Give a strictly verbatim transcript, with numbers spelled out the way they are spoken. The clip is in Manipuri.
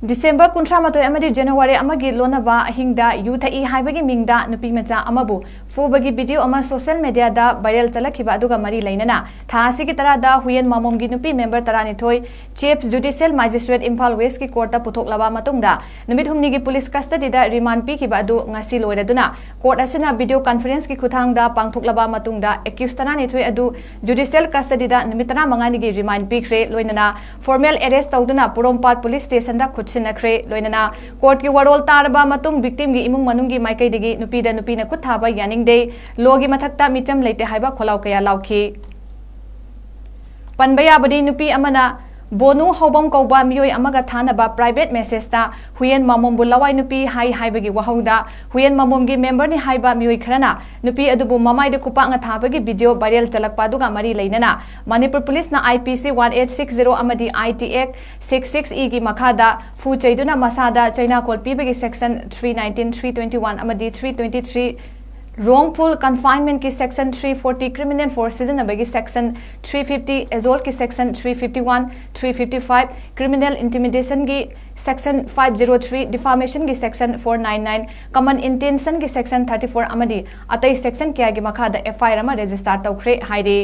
ꯗꯤꯁꯦꯝꯕꯔ ꯀꯨꯟꯊ꯭ꯔꯥ ꯃꯥꯊꯣꯏ ꯑꯃꯗꯤ ꯖꯅꯋꯥꯔꯤ ꯑꯃꯒꯤ ꯂꯣꯟꯅꯕ ꯑꯍꯤꯡꯗ ꯌꯨ ꯊꯛꯏ ꯍꯥꯏꯕꯒꯤ ꯃꯤꯡꯗ ꯅꯨꯄꯤ ꯃꯆꯥ ꯑꯃꯕꯨ ꯐꯨꯕꯒꯤ ꯚꯤꯗꯤꯑꯣ ꯑꯃ ꯁꯣꯁꯤꯌꯦꯜ ꯃꯦꯗꯤꯌꯥꯗ ꯚꯥꯏꯔꯦꯜ ꯆꯠꯂꯛꯈꯤꯕ ꯑꯗꯨꯒ ꯃꯔꯤ ꯂꯩꯅꯅ ꯊꯥ ꯑꯁꯤꯒꯤ ꯇꯔꯥꯗ ꯍꯨꯌꯦꯟ ꯃꯥꯃꯣꯝꯒꯤ ꯅꯨꯄꯤ ꯃꯦꯝꯕꯔ ꯇꯔꯥꯅꯤꯊꯣꯏ ꯆꯤꯐ ꯖꯨꯗꯤꯁꯤꯌꯦꯜ ꯃꯦꯖꯤꯁꯇ꯭ꯔꯦꯠ ꯏꯝꯐꯥꯜ ꯋꯦꯁꯀꯤ ꯀꯣꯔꯠꯇ ꯄꯨꯊꯣꯛꯂꯕ ꯃꯇꯨꯡꯗ ꯅꯨꯃꯤꯠ ꯍꯨꯝꯅꯤꯒꯤ ꯄꯨꯂꯤꯁ ꯀꯁꯇꯗꯤꯗ ꯔꯤꯃꯥꯟ ꯄꯤꯈꯤꯕ ꯑꯗꯨ ꯉꯁꯤ ꯂꯣꯏꯔꯗꯨꯅ ꯀꯣꯔꯠ ꯑꯁꯤꯅ ꯚꯤꯗꯤꯑꯣ ꯀꯟꯐꯔꯦꯟꯁꯀꯤ ꯈꯨꯠꯊꯥꯡꯗ ꯄꯥꯡꯊꯣꯛꯂꯕ ꯃꯇꯨꯡꯗ ꯑꯦꯀ꯭ꯌꯨꯁ ꯇꯔꯥꯅꯤꯊꯣꯏ ꯑꯗꯨ ꯖꯨꯗꯤꯁꯤꯌꯦꯜ ꯀꯁꯇꯗꯤꯗ ꯅꯨꯃꯤꯠ ꯇꯔꯥꯃꯉꯥꯅꯤꯒꯤ ꯔꯤꯃꯥꯟ ꯄꯤꯈ꯭ꯔꯦ꯫ ꯂꯣꯏꯅꯅ ꯐꯣꯔꯃꯦꯜ ꯑꯦꯔꯦꯁ ꯇꯧꯗꯨꯅ ꯄꯣꯔꯣꯝꯄꯥꯠ ꯄꯨꯂꯤꯁ ꯁ꯭ꯇꯦꯁꯟꯗ ꯈꯨꯠꯁꯤꯟꯅꯈ꯭ꯔꯦ꯫ ꯂꯣꯏꯅꯅ ꯀꯣꯔꯠꯀꯤ ꯋꯥꯔꯣꯜ ꯇꯥꯔꯕ ꯃꯇꯨꯡ ꯚꯤꯛꯇꯤꯝꯒꯤ ꯏꯃꯨꯡ ꯃꯅꯨꯡꯒꯤ ꯃꯥꯏꯀꯩꯗꯒꯤ ꯅꯨꯄꯤꯗ ꯅꯨꯄꯤꯅ ꯈꯨꯠ ꯊꯥꯕ ꯌꯥꯅꯤꯡꯗꯦ, ꯂꯣꯒꯤ ꯃꯊꯛꯇ ꯃꯤꯆꯝ ꯂꯩꯇꯦ ꯍꯥꯏꯕ ꯈꯣꯜꯂꯥꯎ ꯀꯌꯥ ꯂꯥꯎꯈꯤ꯫ ꯄꯟꯕ ꯌꯥꯕꯗꯤ, ꯅꯨꯄꯤ ꯑꯃꯅ ꯕꯣꯅꯨ ꯍꯧꯕꯝ ꯀꯧꯕ ꯃꯤꯑꯣꯏ ꯑꯃꯒ ꯊꯥꯅꯕ ꯄ꯭ꯔꯥꯏꯚꯦꯠ ꯃꯦꯁꯦꯖꯇ ꯍꯨꯌꯦꯟ ꯃꯥꯃꯣꯝꯕꯨ ꯂꯋꯥꯏ ꯅꯨꯄꯤ ꯍꯥꯏ ꯍꯥꯏꯕꯒꯤ ꯋꯥꯍꯧꯗ ꯍꯨꯌꯦꯟ ꯃꯥꯃꯣꯝꯒꯤ ꯃꯦꯝꯕꯔꯅꯤ ꯍꯥꯏꯕ ꯃꯤꯑꯣꯏ ꯈꯔꯅ ꯅꯨꯄꯤ ꯑꯗꯨꯕꯨ ꯃꯃꯥꯏꯗ ꯈꯨꯄꯥꯛꯅ ꯊꯥꯕꯒꯤ ꯚꯤꯗꯤꯑꯣ ꯚꯥꯏꯔꯦꯜ ꯆꯠꯂꯛꯄ ꯑꯗꯨꯒ ꯃꯔꯤ ꯂꯩꯅꯅ ꯃꯅꯤꯄꯨꯔ ꯄꯨꯂꯤꯁꯅ IPC one eight six zero ꯑꯃꯗꯤ ITAct six six E ꯒꯤ ꯃꯈꯥꯗ ꯐꯨ ꯆꯩꯗꯨꯅ ꯃꯁꯥꯗ ꯆꯩꯅꯥꯀꯣꯜ ꯄꯤꯕꯒꯤ section three nineteen, three twenty one ꯑꯃꯗꯤ three twenty three, wrongful confinement ꯀꯤ section three forty, criminal force ꯁꯤꯖꯤꯟꯅꯕꯒꯤ section three fifty, assault ꯀꯤ section three fifty one, three fifty five, criminal intimidation ꯒꯤ section five zero three, defamation ꯒꯤ section four nine nine, common intention ꯒꯤ section thirty four ꯑꯃꯗꯤ ꯑꯇꯩ section ꯀꯌꯥꯒꯤ ꯃꯈꯥꯗ FIR ꯑꯃ register ꯇꯧꯈ꯭ꯔꯦ ꯍꯥꯏꯔꯤ꯫